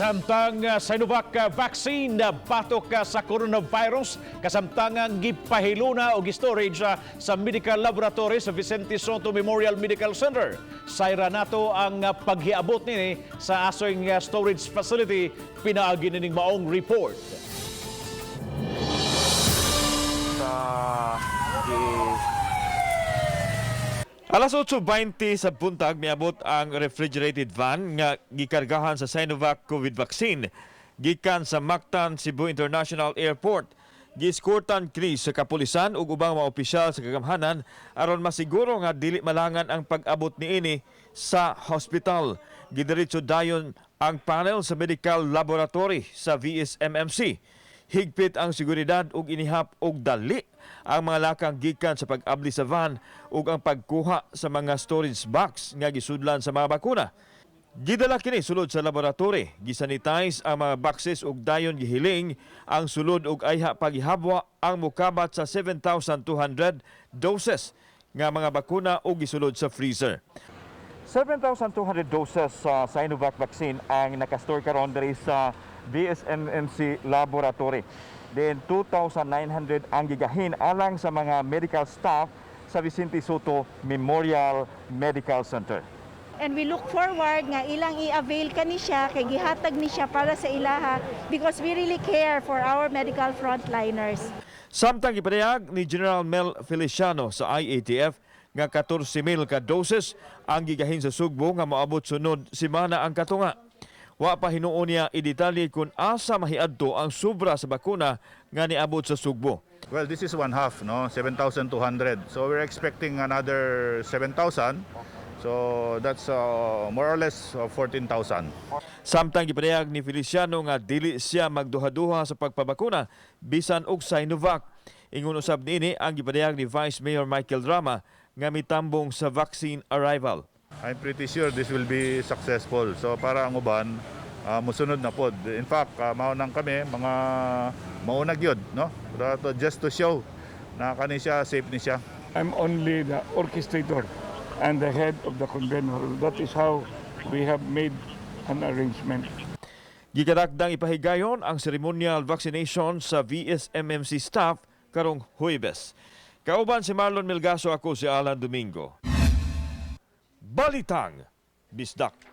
Samtang Sinovac vaccine batok sa coronavirus kasamtangang gipahiluna og storage sa medical laboratory sa Vicente Sotto Memorial Medical Center. Sayra nato ang paghiabot nini sa asoing storage facility pinaagi nining maong report. Sa Alas 8:20 sa buntag, miabot ang refrigerated van nga gikargahan sa Sinovac COVID vaccine gikan sa Mactan Cebu International Airport. Gieskortan kini sa kapulisan ug ubang mga opisyal sa kagamhanan aron masiguro nga dili malangan ang pag-abot niini sa hospital. Gidiretso dayon ang panel sa medical laboratory sa VSMMC. Higpit ang seguridad ug inihap og dali ang mga lakang gikan sa pag-abli sa van ug ang pagkuha sa mga storage box nga gisudlan sa mga bakuna. Gidala kini sulod sa laboratory, gisanitize ang mga boxes ug dayon gihiling ang sulod ug ayha paghihabwa ang mukabat sa 7,200 doses nga mga bakuna ug gisulod sa freezer. 7,200 doses sa Sinovac vaccine ang nakastore karon diri sa VSMMC laboratory. Then 2,900 ang gigahin alang sa mga medical staff sa Vicente Sotto Memorial Medical Center. And we look forward nga ilang i-avail kani siya kay gihatag ni siya para sa ilaha because we really care for our medical frontliners. Samtang gipadayag ni General Mel Feliciano sa IATF nga 14,000 ka doses ang gigahin sa Sugbo nga moabot sunod semana ang katunga. Wa pa hinuon niya i-detalye kung asa mahiadto ang sobra sa bakuna nga niabot sa Sugbo. Well, this is one half, no? 7,200. So we're expecting another 7,000. So that's more or less 14,000. Samtang gipadayag ni Feliciano nga dili siya magduha-duha sa pagpabakuna bisan og Sinovac. Ingon usab niini ang gipadayag ni Vice Mayor Michael Rama nga mitambong sa vaccine arrival. I'm pretty sure this will be successful. So para ang uban, musunod na pod. In fact, maunang kami, mga maunag yun, no? Pero just to show na kani siya, safe ni siya. I'm only the orchestrator and the head of the convener. That is how we have made an arrangement. Gikarakdang ipahigayon ang ceremonial vaccination sa VSMMC staff karong Huwebes. Kauban si Marlon Melgaso, ako si Alan Domingo. Balitang Bisdak.